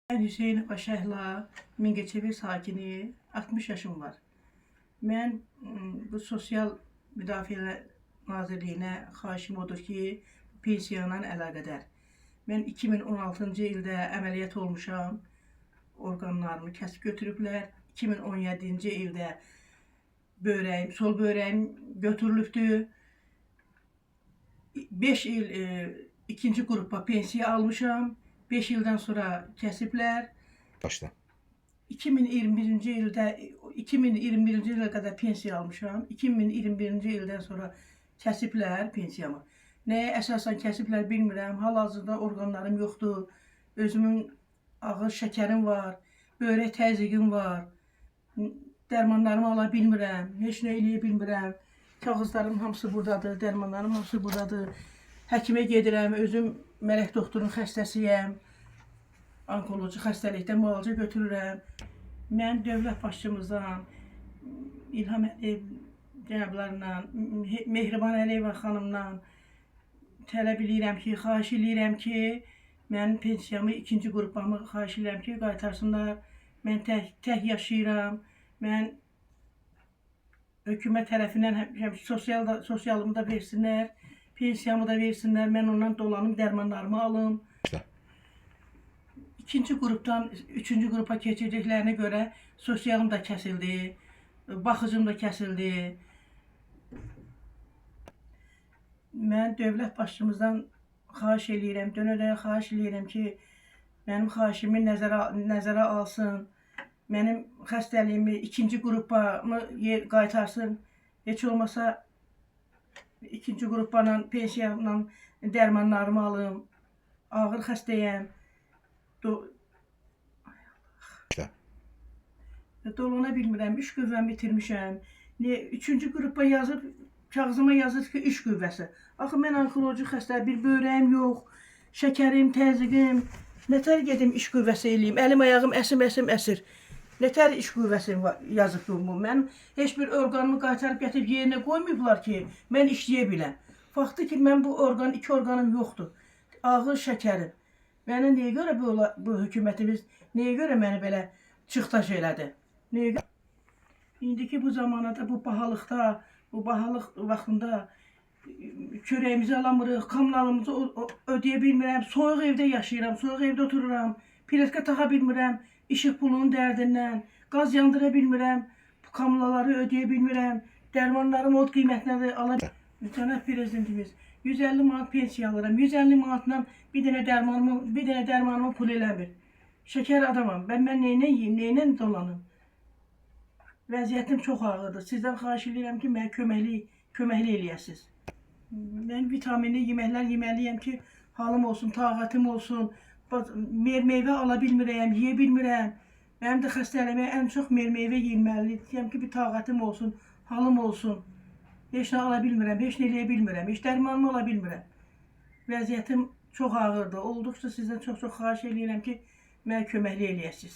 Mən Hüseynova Şəhla, Mingəçevir sakini, 60 yaşım var. Mən bu Sosial Müdafiə Nazirliyinə xahişim odur ki, pensiya ilə əlaqədar. Mən 2016-cı ildə əməliyyat olmuşam. Orqanlarımı kəsib götürüblər. 2017-ci ildə böyrəyim, sol böyrəyim götürülübdü. 5 il ikinci qrupa pensiya almışam. 5 ildən sonra kəsiblər. Başla. 2021-ci ildə 2021-ci ilə qədər pensiya almışam. 2021-ci ildən sonra kəsiblər pensiyamı. Nəyə əsasən kəsiblər bilmirəm. Hal-hazırda orqanlarım yoxdur. Özümün ağır şəkərim var, böyrək təzyiqim var. Dərmanlarımı ala bilmirəm, heç nə eləyə bilmirəm. Kağızlarım hamısı burdadır, dərmanlarım hamısı burdadır. Həkimə gedirəm, özüm mələk doktorun xəstəsiyəm. Onkoloji xəstəlikdən müalicə götürürəm. Mən dövlət başçımızdan, İlham Əliyev cənablarından, Mehriban Əliyeva xanımdan tələb eləyirəm ki, xahiş eləyirəm ki, mənim pensiyamı, ikinci qrupamı xahiş eləyirəm ki, qaytarsınlar. Mən tək yaşayıram. Mən hökumət tərəfindən həm sosialımı da versinlər, pensiyamı da versinlər. Mən ondan dolanım, dərmanlarımı alım. Başla. İkinci qrupdan üçüncü qrupa keçirdiklərinə görə sosialım da kəsildi, baxıcım da kəsildi. Mən dövlət başçımızdan xahiş eləyirəm, dönə-dönə xahiş eləyirəm ki, mənim xahişimi nəzərə alsın. Mənim xəstəliyimi ikinci qrupamı qaytarsın. Heç olmasa ikinci qrupla, pensiyamla dərmanlarımı alım. Ağır xəstəyəm. Başla. Dolana bilmirəm, iş qüvvəmi itirmişəm. Niyə üçüncü qrupa yazıb, kağızıma yazır ki, iş qüvvəsi. Axı mən onkoloji xəstə, bir böyrəyim yox, şəkərim, təzyiqim. Nətər gedim iş qüvvəsi eləyim? Əlim ayağım əsim-əsim əsir. Nətər iş qüvvəsi yazıb bu? Mən heç bir orqanımı qaytarıb gətirib yerinə qoymayıblar ki, mən işləyə biləm. Vaxtı ki, mən bu orqan, iki orqanım yoxdur. Ağır şəkərim. Mənə niyə görə bu hökumətimiz niyə görə məni belə çıxdaş elədi? Niyə görə? İndiki bu zamanada, bu bahalıqda, bu bahalıq vaxtında çörəyimizi alamırıq, kommunalımızı ödəyə bilmirəm, soyuq evdə yaşayıram, soyuq evdə otururam, pletka taxa bilmirəm, işıq pulunun dərdindən, qaz yandıra bilmirəm, bu kommunalları ödəyə bilmirəm, dərmanlarım od qiymətinə də ala. Cənab prezidentimiz, 150 manat pensiya alıram. 150 manatla bir dənə dərmanımı pul eləmir. Şəkər adamam. Mən nə yeyim, nə ilə dolanım? Vəziyyətim çox ağırdır. Sizdən xahiş edirəm ki, mənə köməklik eləyəsiniz. Mən vitaminli yeməklər yeməliyəm ki, halım olsun, taqətim olsun. Meyvə ala bilmirəm, yeyə bilmirəm. Mənim də xəstəliyimə ən çox meyvə yeməliyəm ki, bir taqətim olsun, halım olsun. Heç nə ala bilmirəm, heç nə eləyə bilmirəm, heç dərmanımı ala bilmirəm. Vəziyyətim çox ağırdır. Olduqca sizdən çox-çox xahiş eləyirəm ki, mənə köməklik eləyəsiniz.